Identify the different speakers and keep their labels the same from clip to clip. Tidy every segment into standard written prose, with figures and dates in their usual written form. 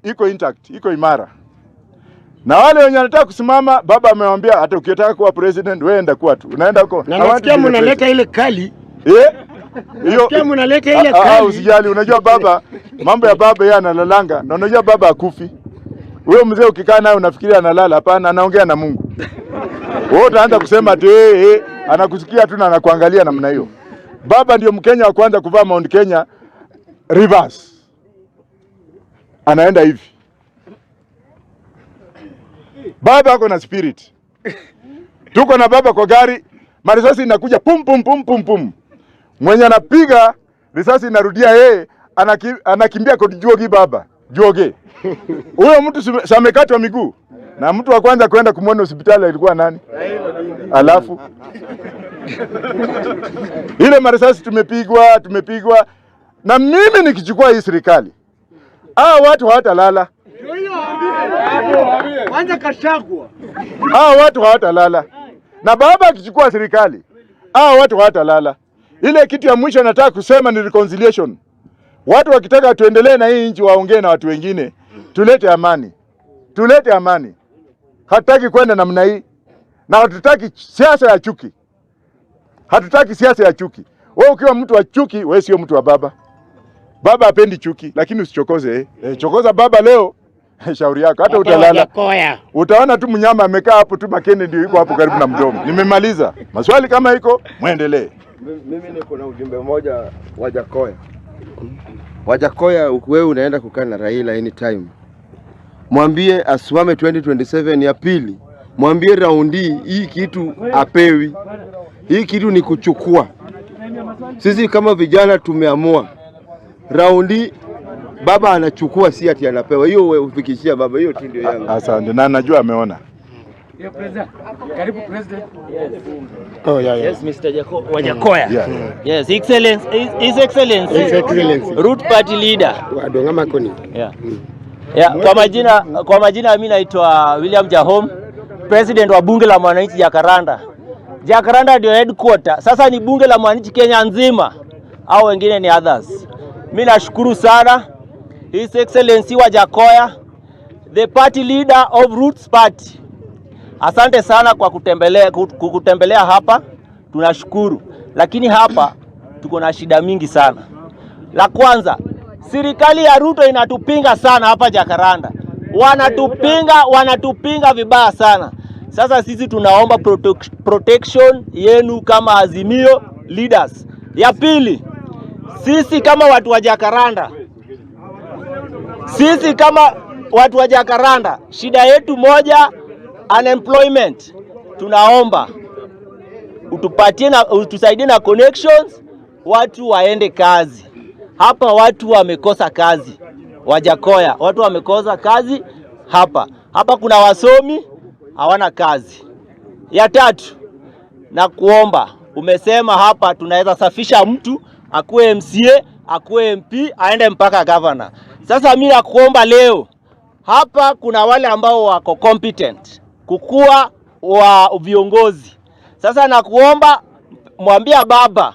Speaker 1: iko intact, iko imara. Na wale wenye wanataka kusimama, baba amewambia hata ukitaka kuwa president wewe enda kuwa tu. Unaenda huko.
Speaker 2: Na
Speaker 1: I want to
Speaker 2: nasikia
Speaker 1: be the
Speaker 2: mnaleta ile kali.
Speaker 1: president. Eh? Hiyo
Speaker 2: Nasikia mnaleta ile
Speaker 1: Ah, ah,
Speaker 2: kali.
Speaker 1: Usijali, unajua baba, mambo ya baba yeye analalanga, na unajua baba akufi. Huyo mzee ukikaa naye unafikiria analala, hapana, anaongea na Mungu. Wewe utaanza kusema ati eh, eh, anakusikia tu na anakuangalia namna hiyo. Baba ndio Mkenya wa kwanza kuvaa Mount Kenya reverse, anaenda hivi. Baba ako na spirit. Tuko na baba kwa gari, marisasi inakuja pum pum pum pum pum, mwenye anapiga risasi inarudia yeye, anakimbia kwa juogi baba juoge. Huyo mtu si amekatwa miguu, na mtu wa kwanza kwenda kumwona hospitali alikuwa nani? Alafu ile marisasi tumepigwa tumepigwa, na mimi nikichukua hii serikali, hao watu hawatalala.
Speaker 2: Kwanza Gachagua.
Speaker 1: Hao watu hawatalala, na baba akichukua serikali, hao watu hawatalala. Ile kitu ya mwisho nataka kusema ni reconciliation. Watu wakitaka tuendelee na hii nchi waongee na watu wengine, tulete amani, tulete amani. Hatutaki kwenda namna hii, na hatutaki siasa ya chuki, hatutaki siasa ya chuki. Wewe ukiwa mtu wa chuki, wewe sio mtu wa baba. Baba hapendi chuki, lakini usichokoze eh. Eh, chokoza baba leo shauri yako, hata utalala
Speaker 2: Wajackoyah.
Speaker 1: Utaona tu mnyama amekaa hapo tu, makende ndio iko hapo karibu na mdomo. Nimemaliza maswali, kama iko mwendelee.
Speaker 3: Mimi niko na ujumbe mmoja Wajackoyah. Wajackoyah, wewe unaenda kukaa na Raila anytime, mwambie asimame 2027 ya pili, mwambie raundi hii kitu apewi, hii kitu ni kuchukua. Sisi kama vijana tumeamua raundi baba anachukua, si ati anapewa. Hiyo wewe ufikishia baba, hiyo tu ndio yangu.
Speaker 1: Asante, na najua ameona.
Speaker 4: Karibu President.
Speaker 2: Oh, yeah.
Speaker 5: Yes, Mr. Wajackoyah.
Speaker 1: Yeah.
Speaker 5: Yes, Excellence, His Excellency.
Speaker 2: His Excellency.
Speaker 5: Root Party Leader.
Speaker 2: Wadonga Makoni.
Speaker 5: Yeah. Kwa majina mimi naitwa William Jahom, President wa Bunge la Mwananchi Jakaranda. Jakaranda ndio headquarter. Sasa ni Bunge la Mwananchi Kenya nzima au wengine ni others. Mimi nashukuru sana His Excellency Wajackoyah, the party leader of Roots Party. Asante sana kwa kutembelea hapa, tunashukuru. Lakini hapa tuko na shida mingi sana. La kwanza, serikali ya Ruto inatupinga sana hapa Jakaranda, wanatupinga, wanatupinga vibaya sana. Sasa sisi tunaomba protection yenu kama Azimio leaders. Ya pili, sisi kama watu wa Jakaranda, sisi kama watu wa Jakaranda, shida yetu moja, unemployment. Tunaomba utupatie na utusaidie na connections, watu waende kazi. Hapa watu wamekosa kazi, Wajackoyah, watu wamekosa kazi hapa. Hapa kuna wasomi hawana kazi. Ya tatu, na kuomba, umesema hapa tunaweza safisha mtu akuwe MCA, akuwe MP, aende mpaka governor. Sasa mimi nakuomba leo hapa kuna wale ambao wako competent kukuwa wa viongozi. Sasa nakuomba mwambia baba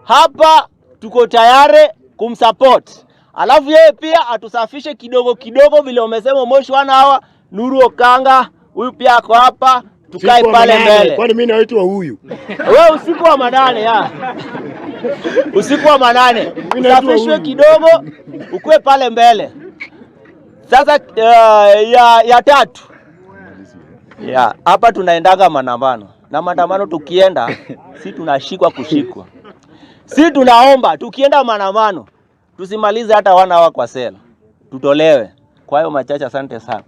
Speaker 5: hapa tuko tayari kumsupport, alafu yeye pia atusafishe kidogo kidogo, vile umesema Moshi wana hawa Nuru Okanga huyu pia ako hapa, tukae
Speaker 2: Usiku wa
Speaker 5: pale
Speaker 2: manane.
Speaker 5: mbele.
Speaker 2: Kwani mimi naitwa huyu?
Speaker 5: We usiku wa manane ya. Usiku wa manane
Speaker 2: Mimi naitwa
Speaker 5: usafishwe
Speaker 2: huyu.
Speaker 5: Kidogo ukuwe pale mbele. Sasa ya tatu ya hapa tunaendaga maandamano na maandamano, tukienda si tunashikwa kushikwa, si tunaomba tukienda maandamano tusimalize hata 1 hour kwa sela, tutolewe. Kwa hayo machache, asante sana.